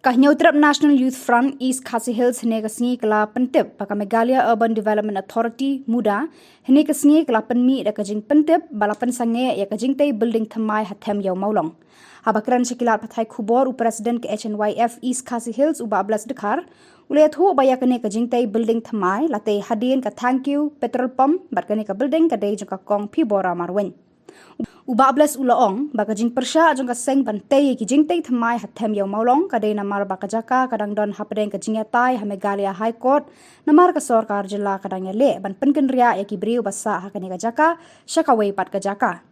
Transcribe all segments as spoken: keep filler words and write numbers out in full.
Ka Hynñiewtrep National Youth Front East Khasi Hills hynne ka sngi ka la pyntip ba ka Meghalaya Urban Development Authority, MUDA, hynne ka sngi ka la pynmih da ka jingpyntip ba la pynsangeh ïa ka jingtei building thymmai ha Them Ïew Mawlong. Haba kren sha ki lad pathai khubor, u President ka H N Y F East Khasi Hills, u Bah Bless Dkhar, u la ïathuh ba ïa kane ka jingtei building thymmai la tei hadien ka Thank You Petrol Pump, bad kane ka building ka dei jong ka Kong Phibora Marwein. U Bah Bless u la ong ba ka jingpyrshah jong ka seng ban tei ïa ki jingtei thymmai ha Them Ïew Mawlong ka dei namar ba ka jaka ka dang don hapdeng ka jingïatai ha Meghalaya High Court, namar ka sorkar jylla ka dang ïaleh ban pynkynriah ïa ki briew ba sah ha kane ka jaka sha kawei pat ka jaka.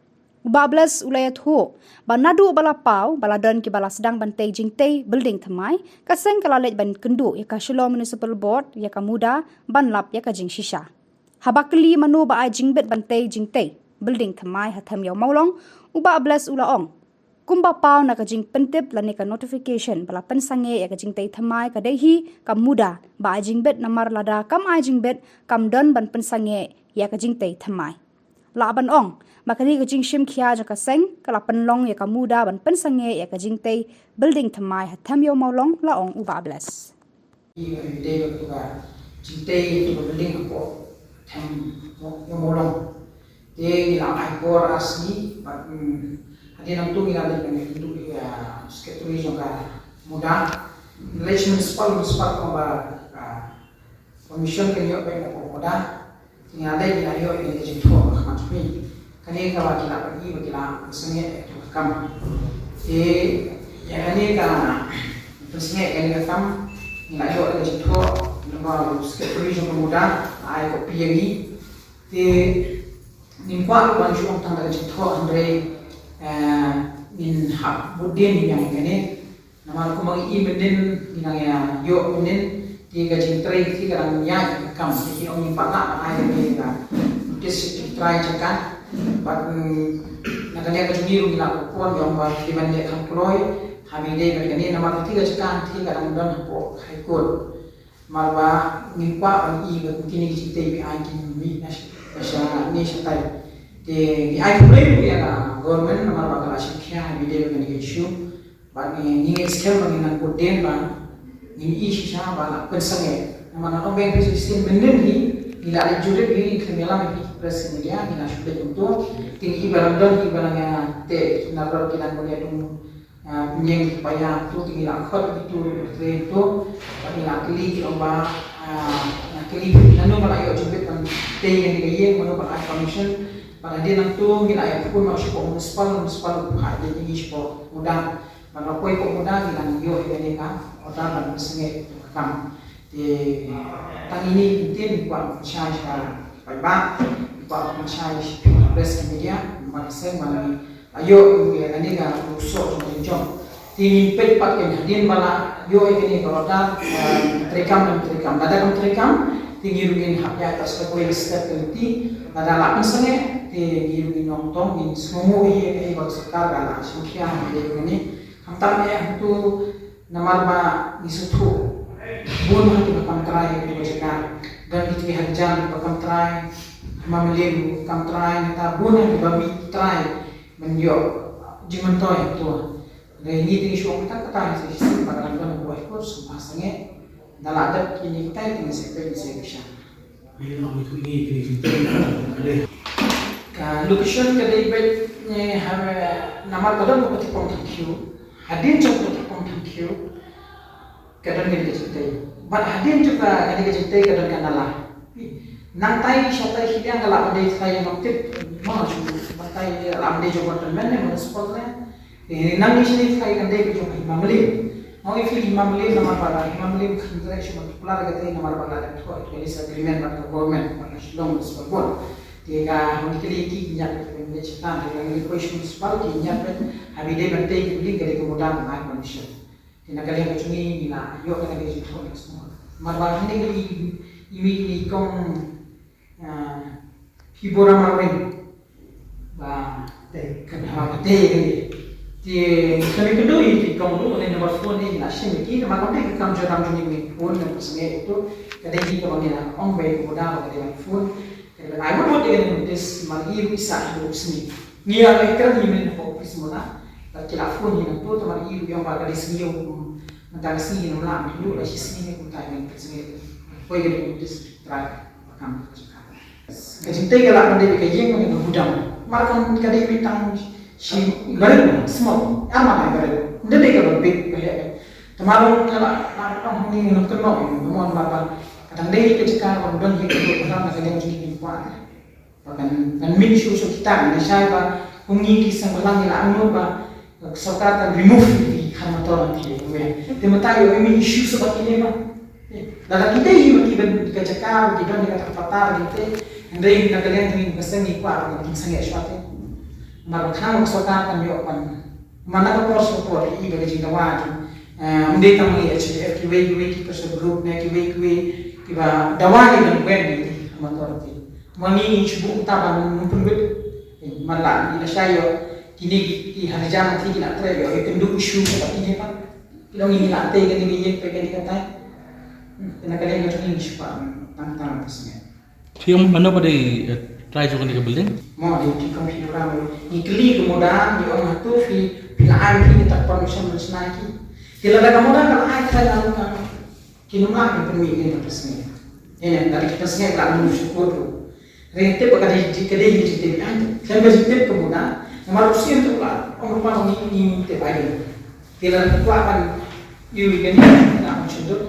U Bah Bless u la ïathuh ba naduh ba la paw ba la don kiba la sdang ban tei jingtei building thymmai, ka seng ka la leit ban kynduh ïa ka Shillong Municipal Board, ïa ka MUDA, ban lap ïa ka jingshisha. Haba kylli mano ba ai jingbit ban tei jingtei building thymmai ha Them Ïew Mawlong, u Bah Bless u la ong, kumba paw na ka jingpyntip lane ka notification ba la pynsangeh ïa ka jingtei thymmai ka dei hi ka MUDA ba ai jingbit, namar lada kam ai jingbit kam don ban pynsangeh ïa ka jingtei thymmai. Lah ban ong ba kane ka jingshim khia jong ka seng ka la pynlong ïa ka MUDA ban pynsangeh ïa ka jingtei building thymmai ha Them Ïew Mawlong, la ong u Bah Bless. Ïa ka dei ba ka jingtei ka building hapoh Them Ïew Mawlong. Te ngi la ai por ar sngi bad, mm, hadien nangta ngi la leit ban ïakynduh ïa secretary jong ka MUDA. Leit sha municipal, municipal ka ong ba, ah, permission kan ïoh beit na ka MUDA. Te ngi la leit ngi la ïoh ïa ka jingthoh ha khmat jong ngi. Kane kaba ki la pyni ba ki la pynsangeh ïa ka kam. Te ïa kane ka pynsangeh ïa kane ka kam ngi la ïoh ïa ka jingthoh, namar u secretary jong ka MUDA la ai copy ïa ngi. Te ngim kwah ban shu ong tang da ka jingthoh, hynrei, eh, ngin hap bud dien biang ïa kane. Namar kumba ngi i mynnin, ngi nang ïa ïoh mynnin, te ka jingtrei te ka dang ïaid ka kam, te ki ong ngim pat lah ban ai ka notice sha ki trai jaka. Bad, mm, na ka liang ka jong ngi ruh ngi la pynpaw ïa ong ba ki ban leh kham kloi ha ba ïadei bad kane, namar te ka jaka te ka dang don hapoh High Court. Namar ba ngim kwah ban i ba kine ki jingtei ba ai kin mih na sha, na sha, ne shatai. Te ngi ai khublei ruh ïa ka government namar ba ka la shim khia ha ba ïadei bad kane ka issue. Bad ngi, ngi ngeit skhem ba ngin nang bud dien ba ngin i shisha ba la pynsangeh. Namar ngan ong biang ïa phi shisien, mynnin hi ngi la leit jurip hi, ngi khlem ïalam ïa phi ki press media, ngi la shu leit kumto. Te ngi i ba la don, i ba la nga te na rot ki dang bun ïa tung, ah, pynïeng ki paia, to te ngi la khot ki to, ki to, bad ngi la kylli ki ong ba, ah, ngi la kylli nano ba la ïoh jingbit ban tei ïa kane ka ïing, mano ba la ai permission. Bad hadien nangto ngi la ïa phone noh shapoh municipal, municipal u phah ïa ngi shapoh MUDA. Bad la poi shapoh MUDA ngi la ïoh ïa kane ka order ban pynsangeh ïa ka kam. Te tang ine i kyntien ngi kwah ban pynshai sha ki paidbah, ngi kwah ban pynshai sha ki press, ki media, namar ka seng ba ngi la ïoh ïa kane ka ruh soh jong ka jingjop. Te ngin peit pat kein hadien ba la ïoh ïa kane ka order, eh, treikam ne ym treikam. Lada kam treikam, te ngi ruh ngin hap ïaid pat sha ka step ka lynti. Lada la pynsangeh, te ngi ruh ngin ong tang, ngin sngewnguh ïa kane ba ka sorkar ka la shim khia ha kane. Khamtam eh hangto namar ba ngi sngewthuh bun ha kiba kam trai ha kane ka jaka. Don kiba hajan kiba kam trai, Hima Mylliem kam trai, nangta bun ha kiba mih trai ban ïoh jingmyntoi hangto. Hynrei ngi te ngi shu ong kata kata ngi sa shisien ba ka dang don ha ka High Court, sngewbha sangeh. Da la dep kine kitai te ngi sa peit ngi sa ïoh pisa. Ka location ka dei beit, eh, ha, namar ka don ka Patipong Thangkhiew. Hadien jong ka Patipong Thangkhiew ka don kane ka jingtei. Bad hadien jong ka, kane ka jingtei ka don ka nala. Nangtai shatai shiliang ka lah ban dei shatai jong ka tip, ma shu, nangtai lah ban dei jong ka government ne, municipal ne. Eh, nangne shane shatai kan dei ka jong ka Hima Mylliem. Nga ong ïa phi Hima Mylliem namar ba la Hima Mylliem kynrei shu ban popular katei namar ba la dep thoh ïa ka lease agreement bad ka government, bad ka Shillong Municipal Board. Te ka hynrei ki lei ki ñiad beit, ki lei shatan, te ka lei poi sha municipal ki ñiad beit, ha ba dei ban tei ka building ka dei ka MUDA ban ai permission. Te na ka liang ka jong ngi ngi la ïoh kane ka jingthoh na ka shnong. Namar ba hangne ka i, i mih i kong, ah, Phibora Marwein. Ba te kan ha ba te ka ni. Te ka ni ka dei i kong ruh ne number phone ne ngi la shim ïa ki, namar kam dei ka kam jong ram jong ngi, phone ne ka sngewthuh. Ka dei hi kaba ngi la ong ba ka MUDA ba ka dei ban phone. Ka dei ban ai mut mut ïa kane ka notice, namar i ruh i sah haduh u sngi. Ngi ïa la kren hi mynne hapoh office MUDA. Bad ki la phone hi nangto, te namar i ruh i ong ba ka dei sngi u, um, Mynta ka sngi ngim lah ban ïoh la shi sngi ne kumta, ngin pynsngew. Poi ka dei district drive ba kam ka jaka. Ka jingtei ka lah ban dei ka ïing ne ka gudam. Mar kan ka dei beit tang shi barit, small, ar malai barit. Ynda dei kaba big ba heh. Te mar ka lah, lah tang hangne ngin kynnoh ïa ka mon mar ba ka dang dei ka jaka ban don hi ka dei ka ram na ka liang jong ki kwah. Ba kan, kan mih shuh shuh kita, ngi shai ba kum ngi ki seng bhalang ngi la angnud ba, eh, sorkar kan remove ïa ki khar motor na ki wei. Te mynta ïoh mih shuh shuh ba kine ba. Eh, lada ki dei hi ba ki ban ka jaka, ba ki ban ka ta patar ki te, hynrei na ka liang ngi ka seng ngi kwah ba kan sangeh shuwa te. Namar ba khnang ba ka sorkar kan ïoh ban Mana ka por sha ka por i ba ka jingdawa ki. Eh, ym dei tang i H D F, kiwei kiwei ki pressure group ne kiwei kiwei kiba dawa ki ban buen ki ha motor ki. Ma ngi ngi shu buh ta ban ngi pynbit. Eh, man la ngi la shai ïoh kine ki, ki harijan ki, ki la trei ïoh, ïoh kynduh issue ka kine pa. Ki long ngi la tei kane ka ïing, tei kane ka tai. Hmm, kane ka dei ka jong ngi shu pa tang tang ka sngi. Phi ong mano ba dei, eh, trai jong kane ka building? Mo dei phi ong phi ong mo. Ngi kylli ka Moda, ngi ong hato phi, phi la ai phi kita permission ban shna ki. Te lada ka Moda ka la ai trai, la ka ki nym lah ban pynmih ïa ka sngi. Ïa ne, lada kita sngi la nym shu kut ruh. Re tip ka dei, ka dei jingtip ai. Khlem ka jingtip ka Moda. Namar u siem tu la ong rupa ngi, ngi tip ai. Te lada ka kwah ban ïoh ïa kane, la ong shu dut.